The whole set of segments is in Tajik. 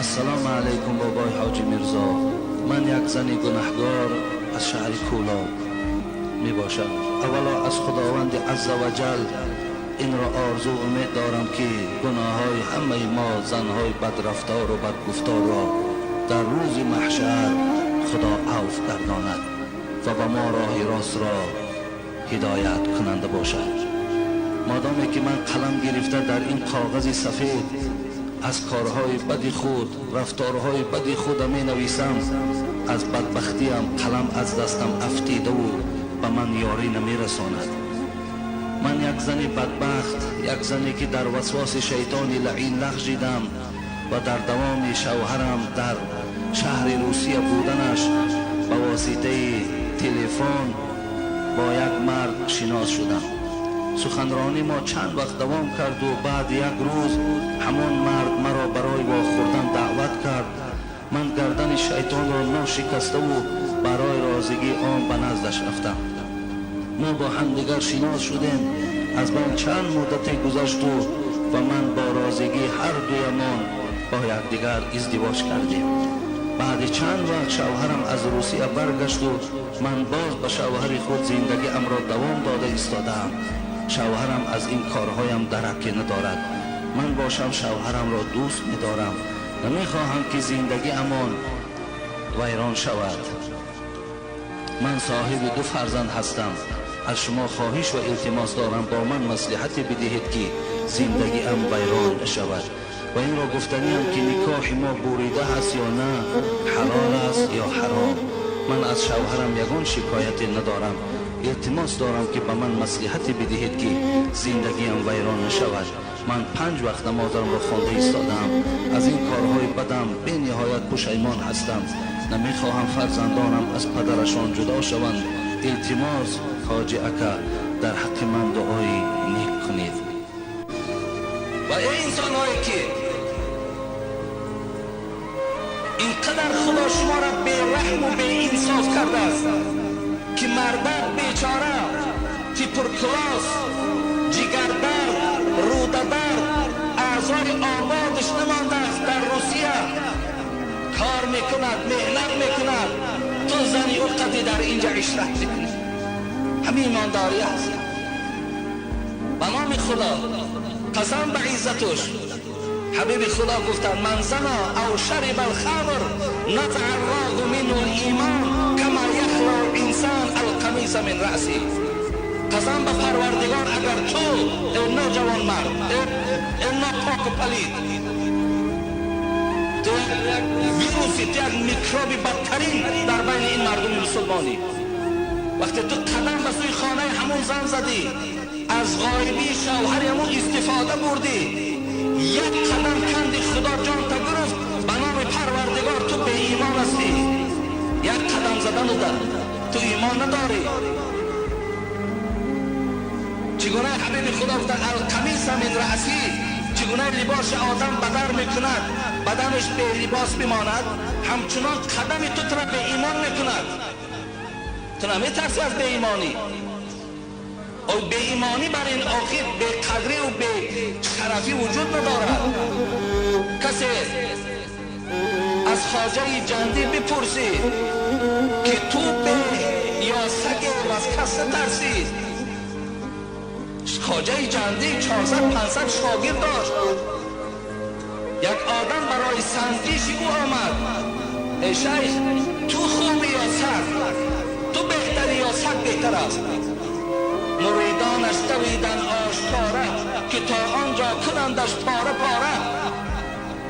Ассалому алайкум, бобои Ҳоҷӣ Мирзо. Ман як зани гунаҳгор аз шаҳри Кӯлоб мебошам. Аввало аз Худованди азза ва ҷал инро орзу умед дорам, ки гуноҳҳои ҳамаи мо занҳои бадрафтору бадгуфторро дар рӯзи маҳшар Худо афв гардонад ва ба мо роҳи ростро ҳидоят кунанда бошад. Модоме ки ман қалам гирифта дар ин коғази сафед аз корҳои бади худ, рафторҳои бади худа менависам, аз бадбахтиам қалам аз дастам афтидаву ба ман ёрӣ намерасонад. Ман як зани бадбахт, як зане ки дар васвоси шайтони лаъин лағжидам ва дар давоми шавҳарам дар шаҳри Русия буданаш ба воситаи телефон бо як мард шинос шудам. Суханронӣ мо чанд вақт давом карду баъд як рӯз ҳамон мард маро барои вохӯрдан даъват кард. Ман гардани шайтонро ношикаставу барои розигии он ба наздаш рафтам. Мо бо ҳамдигар шинос шудем. Аз байн чанд муддате гузашту ва ман бо розигии ҳар дуямон бо якдигар издивоҷ кардем. Баъди чанд вақт шавҳарам аз Русия баргашту ман боз ба шавҳари худ зиндагиамро давом дода истодаам. Шавҳарам аз ин корҳоям дараке надорад. Ман бошам, шавҳарамро дӯст медорам, намехоҳам, ки зиндагиамон вайрон шавад. Ман соҳиби ду фарзанд ҳастам. Аз шумо хоҳиш ва илтимос дорам, бо ман маслиҳате бидиҳед, ки зиндагиам вайрон нашавад. Ва инро гуфтаниам, ки никоҳи мо бурида ҳаст ё на, ҳалол аст ё ҳаром? Ман аз шавҳарам ягон шикояте надорам. Илтимос дорам, ки ба ман маслиҳате бидиҳед, ки зиндагиам вайрон нашавад. Ман панҷ вақт намозамро хонда истодаам. Аз ин корҳои бадам бениҳоят пушаймон ҳастам. Намехоҳам фарзандонам аз падарашон ҷудо шаванд. Илтимос, ҳоҷи ака, дар ҳаққи ман дуои нек кунед. Ва эй инсонҳое, ки ин қадар Худо шуморо бераҳму беинсоф кардааст, ки мардак бечора туберкулоз, ҷигардард, рӯдадард, аъзои ободаш намондааст, дар Русия кор мекунад, меҳнат мекунад, ту зани ӯ қади дар инҷа ишрат мекунӣ. Ҳамин имондорӣ аст? Ба номи Худо қасам, ба иззатуш, ҳабиби Худо гуфтанд: من زنى أو شرب الخمر نزع الله منه الإيمان كما يخلع الإنسان القميص من رأسه. قسم ба Парвардигор, агар ту, эй ноҷавонмард, эй нопоку палид, ту як вируси, ту як микроби бадтарин дар байни ин мардуми мусулмонӣ. Вақте ту қадам ба сӯи хонаи ҳамон зан задӣ, аз ғоибии шавҳари ҳамон истифода бурдӣ, як қадам канди, Худо ҷонта гирифт. Ба номи Парвардигор, ту беимон ҳастӣ. Як қадам задануда ту имон надорӣ. Чӣ гуна ҳабиби Худо гуфтанд: القميص من رأسه. Чӣ гуна либоси одам бадар мекунад, баданаш белибос бимонад, ҳамчунон қадами ту тура беимон мекунад. Ту наметарсӣ аз беимонӣ? О, беимонӣ бар ин охир беқадриву бешарафӣ вуҷуд надорад. Касе аз Хоҷаи Ҷандӣ бипурсид, ки ту бе ё саге аз кас натарсӣ? Хоҷаи Ҷандӣ 400-500 шогирд дошт. Як одам барои санҷиши ӯ омад: «Эй шайх, ту хубӣ ё саг? Ту беҳтарӣ ё саг беҳтар аст?» Муридонаш давиданд ошкора, ки то он ҷо кунандаш пора пора.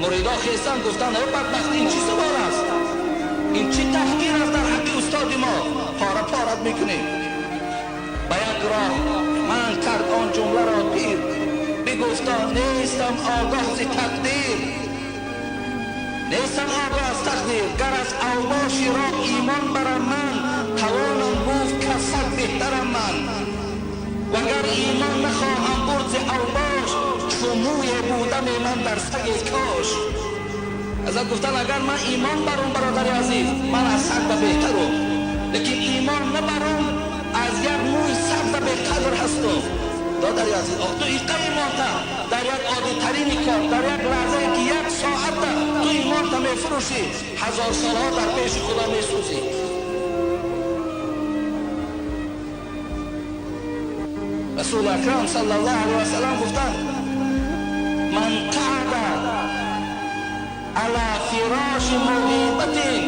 Муридо хестанд, гуфтанд: «Эй бадбахт, ин чӣ савол аст? Ин чӣ таҳқир аст дар ҳаққи устоди мо? Пора порат мекунем». Ба як роҳ ман кард он ҷумларо пир, бигуфта: «Нестам огоҳ зи тақдир, нестам огоҳ аз тақдир. Гар аз авбоши роҳ имон барам, ман тавонам гуфт, каз саг беҳтарам ман. Вагар имон нахоҳам бурд зи авбош, чу мӯе будаме ман дар саге кош». Ҳазрат гуфтанд: «Агар ман имон барум, бародари азиз, ман аз саг ба беҳтарум, лекин имон набарум, аз як мӯи саг ба беқадр ҳастум». Додари азиз, ту иқа имонта дар як оддитарини кор, дар як лаҳзае ки як соата ту имон мефурӯшӣ, ҳазор солҳо дар пеши Худо месӯзӣ. Расул Акрам саллаллоҳу алайҳи васаллам гуфтанд: ман қаъда ала фироши муғибатин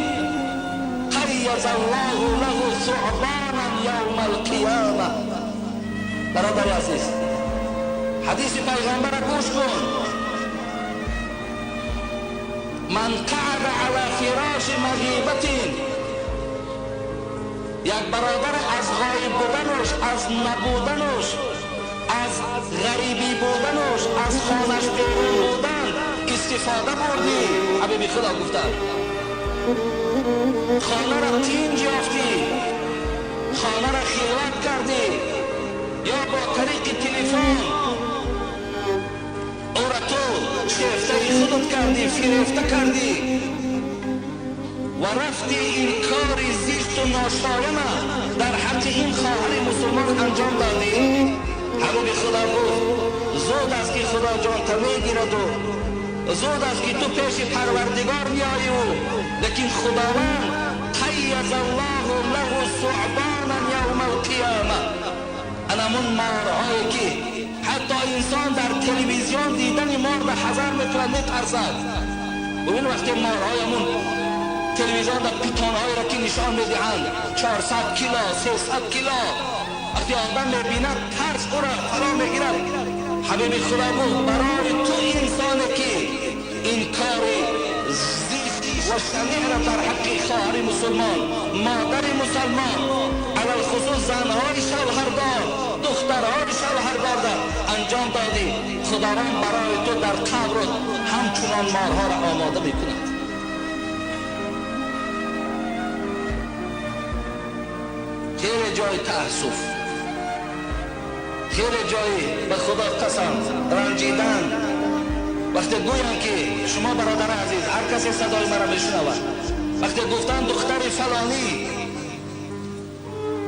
қайяза Аллоҳу лаҳу суъбонан явмал қиёма. Бародари азиз, ҳадиси пайғамбара гӯш кун. Ман қаъда ала фироши муғибатин, як бародар аз ғоиб буданаш, аз набуданаш, аз ғарибӣ буданаш, аз хонаш берун будан истифода бурдӣ. Ҳабиби Худо гуфтанд: хонаро тинҷ ёфтӣ, хонаро хилват кардӣ, ё бо тариқи телефон ӯро ту шефтаи худат кардӣ, фирефта кардӣ ва рафти ин кори зишту ношояна дар ҳаққи ин хоҳари мусулмон анҷом додӣ. Ҳабиби Худо гуфт: зуд аст ки Худо ҷонта мегираду зуд аст ки ту пеши Парвардигор меоӣ, лекин Худованд қайяза Аллоҳу лаҳу суъбонан явмал қиёма. Анамун морҳое ки ҳатто инсон дар телевизион дидани мор ба ҳазар мекунад, метарсад. Бубин вақте морҳоямун телевизион дар питонҳоеро ки нишон медиҳанд 400 кило, 300 кило, вақте одам мебинад тарс ӯро фаро мегирад. Ҳабиби Худо гуфт: барои ту инсоне ки ин кори зишт ва шаниъро дар ҳаққи хоҳари мусулмон, модари мусалмон, алалхусус занҳои шавҳардор, духтарҳои шавҳардор анҷом додӣ, Худованд барои ту дар қабрат ҳамчунон морҳоро омода мекунад. Хеле ҷои таассуф, хеле ҷои ба Худо қасам ранҷидан. Вақте гӯянд ки шумо бародари азиз, ҳар касе садои маро мешунавад, вақте гуфтанд духтари фалонӣ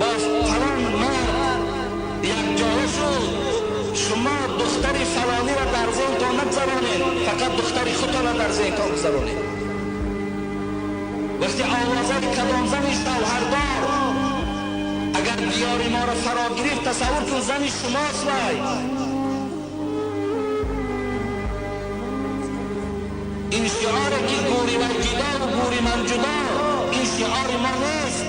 бо фалон мард якҷоя шуд, шумо духтари фалониро дар зеҳнтон нагузаронед, фақат духтари худтонро дар зеҳнтон гузаронед. Вақте овозаи кадом зани шавҳардор агар диёри моро фаро гирифт, тасаввур кун зани шумост вай. Ин шиоре ки гӯри вай ҷудо ва гӯри ман ҷудо, ин шиори мо нест.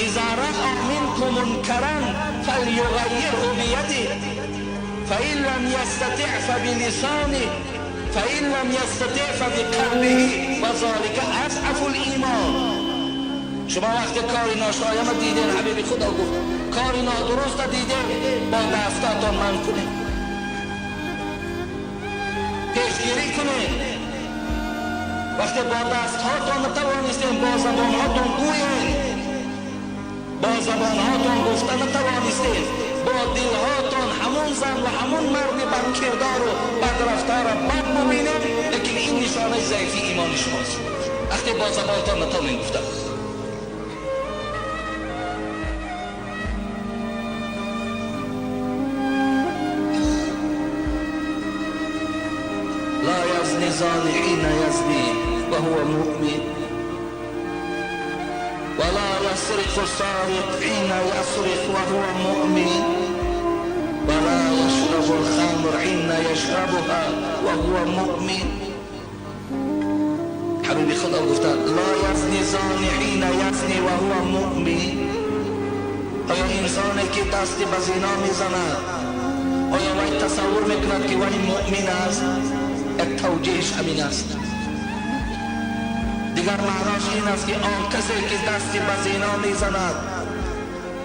إذا رأى منكم منكرا فليغيره بيده، فإن لم يستطع فبلسانه، فإن لم يستطع فبقلبه، وذلك أضعف الإيمان. شما وقتی کاری ناشایان دیدین، حبیبی خدا گفت کاری نادرست دیدین، با دستاتان من کنید، پیشگیری کنید. وقتی با دستهاتان نتوانستین، با زبانهاتان گویین، با زبانهاتان گفته نتوانستین، با دلهاتان همون زن و همون مرد بدکردار و بدرفتار را بد ببینید، لیکن این نشانه ضعیفی ایمان شماست. وقتی با زبانتان نتوانین گفته. لا يزني زاني حين يزني وهو مؤمن، ولا يسرق سارق حين يسرق وهو مؤمن، ولا يشرب الخمر حين يشربها وهو مؤمن. حبیبی خدا گفتن لا يزني زاني حين يزني وهو مؤمن. آیا انسانی که دست به زنا میزند آیا وی تصور میکند که وی مؤمن است؟ یک توجیهش همین است. دیگر معناش این است که آن کسی که دست به زنا میزند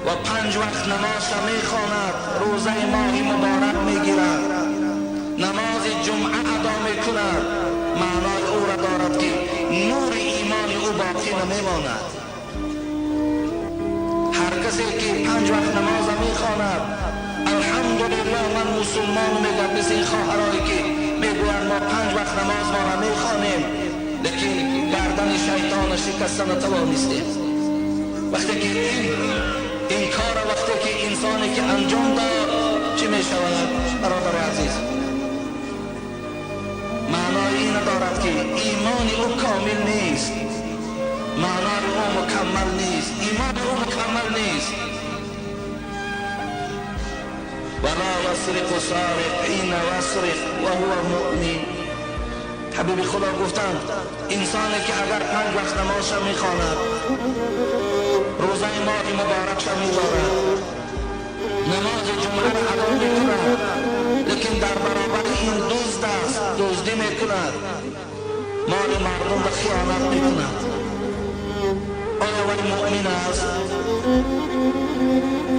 و 5 وقت نماز میخواند، روزه ماه مبارک میگیرد، نماز جمعه ادا میکند، معنای او را دارد که نور ایمان او باقی نمیماند. هر کسی که 5 وقت نماز میخواند، الحمدلله من مسلمان میگم، مثل این خواهرایی که میگویند ما 5 وقت نماز ما را میخوانیم، لیکن گردن شیطان شکسته نتوانستیم. وقتی که این کار وقتی که انسانی که انجام داد چی میشود؟ برادر عزیز، معنای Маънои ин дорад ки имони ӯ комил нест, маънои ӯ мукаммал нест, имони ӯ мукаммал нест. ولا يسرق سارق حين يسرق وهو مؤمن. حبیب خدا گفتند انسانی که اگر 5 وقت نمازش میخواند، روزه ماه مبارکش میدارد، نماز جمعه را ادا میکند، لیکن در برابر این دزد است، دزدی میکند، مال مردم را خیانت میکند، آیا وی مؤمن است؟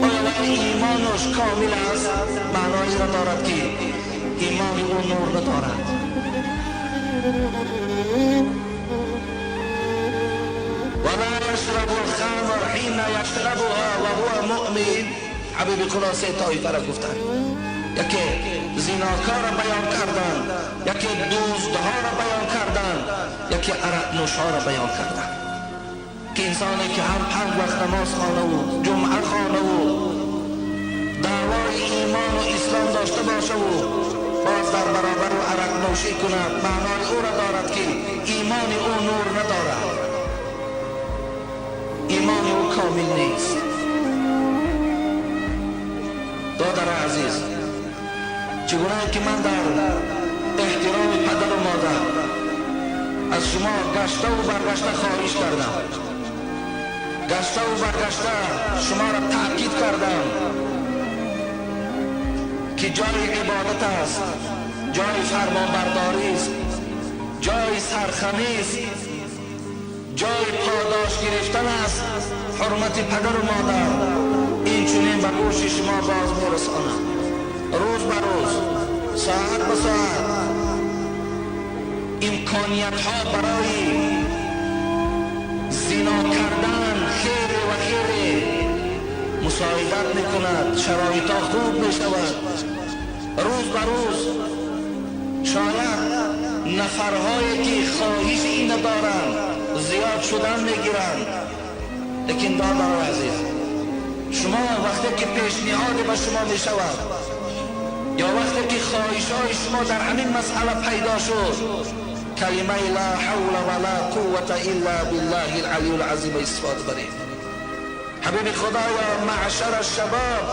آیا وی ایمانش کامل است؟ معنای را دارد که ایمان او نور ندارد. ولا يشرب الخمر حين يشربها وهو مؤمن. حبیب خدا سه طایفه را گفتند، یکی زیناکار را بیان کردند، یکی دزدها را بیان کردند، یکی عرق نوشها را بیان کردند. که انسانی که هم 5 وقت نماز خوانه و جمعه خوانه و دعوای ایمان و اسلام داشته باشه و باز در برابر او عرق نوشی کند، معنای او را دارد که ایمان او نور ندارد، ایمان او کامل نیست. دادر عزیز، چگونه که من در احترام پدر و مادر از شما گشته و برگشته خواهش کردم، گشته و برگشته شما را تأکید کردم که جای عبادت است، جای فرمانبرداری است، جای سرخمی است، جای پاداش گرفتن است. حرمت پدر و مادر این چنین به گوش شما باز میرساند، روز به روز، ساعت به ساعت امکانیت ها برای زنا کردن خیر و خیر مساعدت میکند، شرایط ها خوب میشود. روز به روز شاید نفرهایی که خواهش این دارند زیاد شدن میگیرند، لیکن دادر عزیز، شما وقتی که پیشنهاد به شما میشود یا وقتی که خواهش های شما در همین مسئله پیدا شد، کلمه لا حول ولا قوة الا بالله العلی العظیم استفاده برید. حبیب خدا یا معشر الشباب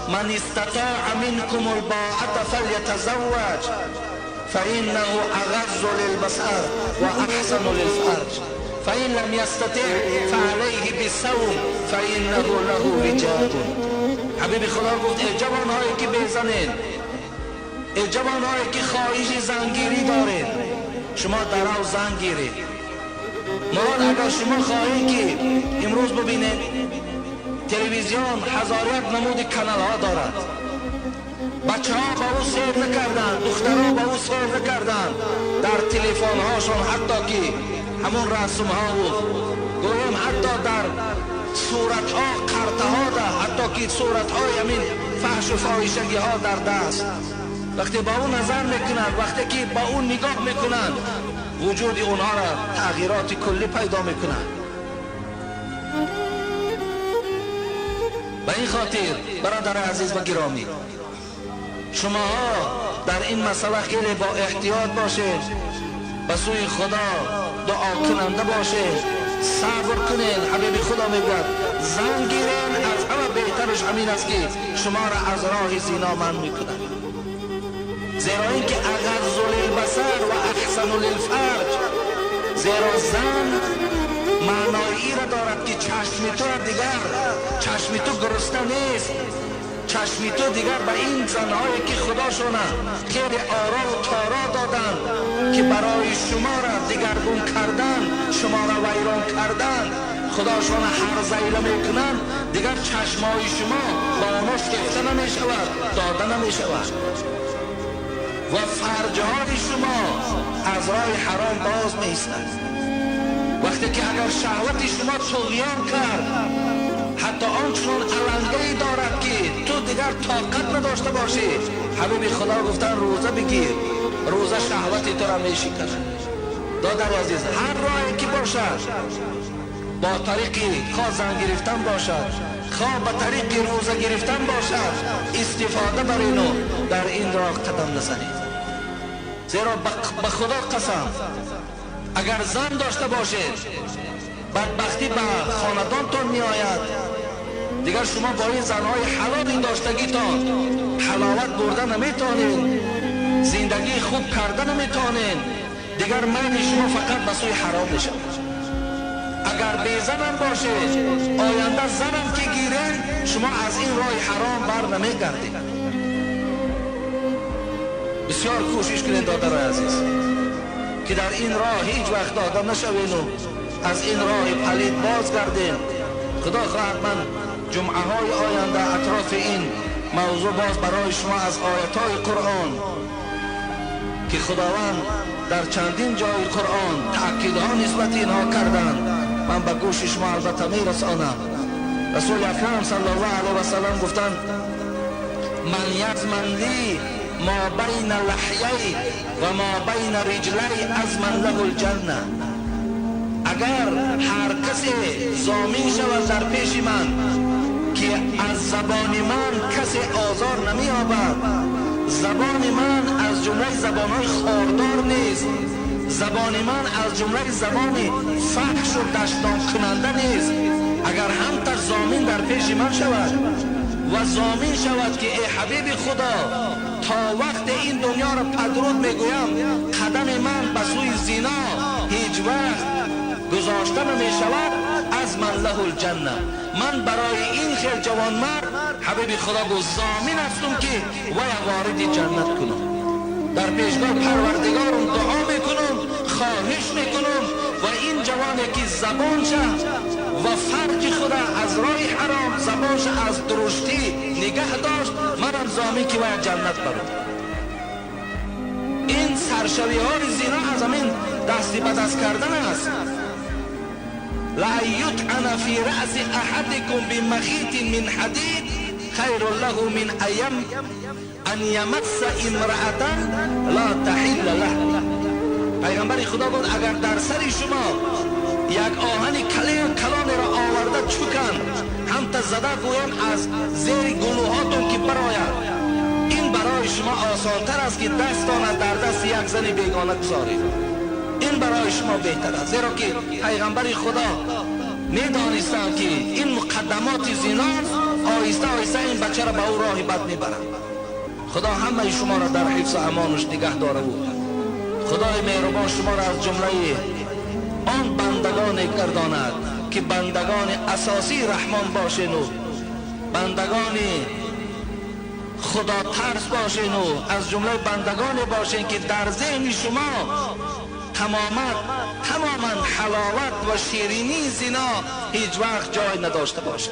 من استطاع منكم الباءة فليتزوج فإنه أغض للبصر وأحسن للفرج فإن لم يستطع فعليه بالصوم فإنه له وجاء. حبیب خدا گفت ای جوانهایی که بزنید، ای جوانهایی که خواهش زنگیری دارید، شما در او زن گیرید. مراد اگر شما خواهید که امروز ببینید تلویزیون هزار یک نمود کانال ها دارد، بچه ها با او سیر نکردند، دخترها با او سیر نکردند، در تلفن هاشون حتی که همون رسم ها بود، گویم حتی در صورت ها قرطه ها ده، حتی که صورت های همین فحش و فاحشگی ها در دست، وقتی با او نظر میکنند، وقتی که با او نگاه میکنند، وجود اونها را تغییرات کلی پیدا میکنند. به این خاطر برادر عزیز و گرامی، شماها در این مسئله خیلی با احتیاط باشید، به سوی خدا دعا کننده باشید، صبر کنید. حبیب خدا میگوید زن گیرین، از همه بهترش همین است که شما را از راه زنا منع میکند، زیرا اینکه اغض للبصر و احسن للفرج، زیرا زن معنایی را دارد که چشم تو دیگر، چشم تو گرسنه نیست، چشم تو دیگر به این زنهایی که خداشونه خیلی آرا و تارا دادن که برای شما را دیگرگون کردن، شما را ویران کردن، خداشون هر زیله میکنن، دیگر چشمای شما با آنها شکفته نمیشود، داده نمیشود و فرجهای شما از راه حرام باز میستد. وقتی که اگر شهوت شما طغیان کرد، حتی آنچنان علنگه‌ای دارد که تو دیگر طاقت نداشته باشی، حبیب خدا گفتن روزه بگیر، روزه شهوت تو را میشکند. دادر عزیز، هر راهی که باشد، با طریقی خواه زن گرفتن باشد، خواه به طریق روزه گرفتن باشد، استفاده بر اینو در این راه قدم نزنید. Зеро ба Худо қасам, агар зан дошта бошед, бадбахтӣ ба хонадонтон меояд. Дигар шумо бо ин занҳои ҳалоли доштагитон ҳаловат бурда наметавонед, зиндагии хуб карда наметавонед. Дигар майли шумо фақат ба сӯи ҳаром мешавад. Агар безанам бошед, оянда занам ки гиред, шумо аз ин роҳи ҳаром бар намегардед. Бисёр кӯшиш кунед, додарои азиз, ки дар ин роҳ ҳеҷ вақт дода нашавену аз ин роҳи палид боз гардем. Худо хоҳад, ман ҷумъаҳои оянда атрофи ин мавзӯъ боз барои шумо аз оятҳои Қуръон, ки Худованд дар чандин ҷои Қуръон таъкидҳо нисбати инҳо карданд, ман ба гӯши шумо албатта мерасонам. Расули акрам саллаллоҳу алайҳи васаллам гуфтанд: ман язман ли ма байна лаҳяй ва ма байна риҷлай азман лаҳу лҷанна. Агар ҳар касе зомин шавад дар пеши ман, ки аз забони ман касе озор намеёбад, забони ман аз ҷумлаи забонҳои хордор нест, забони ман аз ҷумлаи забони фаҳшу даштонкунанда нест, агар ҳамта зомин дар пеши ман шавад ва зомин шавад, ки эй ҳабиби Худо, то вақте ин дунёро падруд мегӯям, қадами ман ба сӯи зино ҳеҷ вақт гузошта намешавад, азман лаҳу лҷанна. Ман барои ин хел ҷавонмард, ҳабиби Худо гуфт, зомин ҳастум, ки вая вориди ҷаннат кунам. Дар пешгоҳ Парвардигорум дуо мекунам, хоҳиш мекунам, ва ин ҷавоне ки забонша ва фарҷи худа аз роҳи ҳаром, забонша аз дуруштӣ нигаҳ дошт, манам зомин, ки вая ҷаннат барам. Ин саршавиҳои зино аз ҳамин дасти ба даст кардан аст. لأن يطعن في رأس أحدكم بمخيط من حديد خير له من أن يمس امرأة لا تحل له. پیغمبر خدا گفت: اگر در سر شما یک آهن کلان را آورده چکند، هم تا زده گویم از زیر گلوهاتون که براید، این برای شما آسانتر است که دستان در دست یک زن بیگانه گذارید. این برای شما بهتر است. زیرا که پیغمبر خدا میدانستند که این مقدمات زیناست، آهسته آهسته این بچه را به او راه بد میبرند. خدا همه شما را در حفظ امانش نگه داره و خدای مهربان شما را از جمله آن بندگان گرداند که بندگان اساسی رحمان باشین و بندگان خدا ترس باشین و از جمله بندگان باشین که در ذهن شما تماما حلاوت و شیرینی زنا هیچ وقت جای نداشته باشد.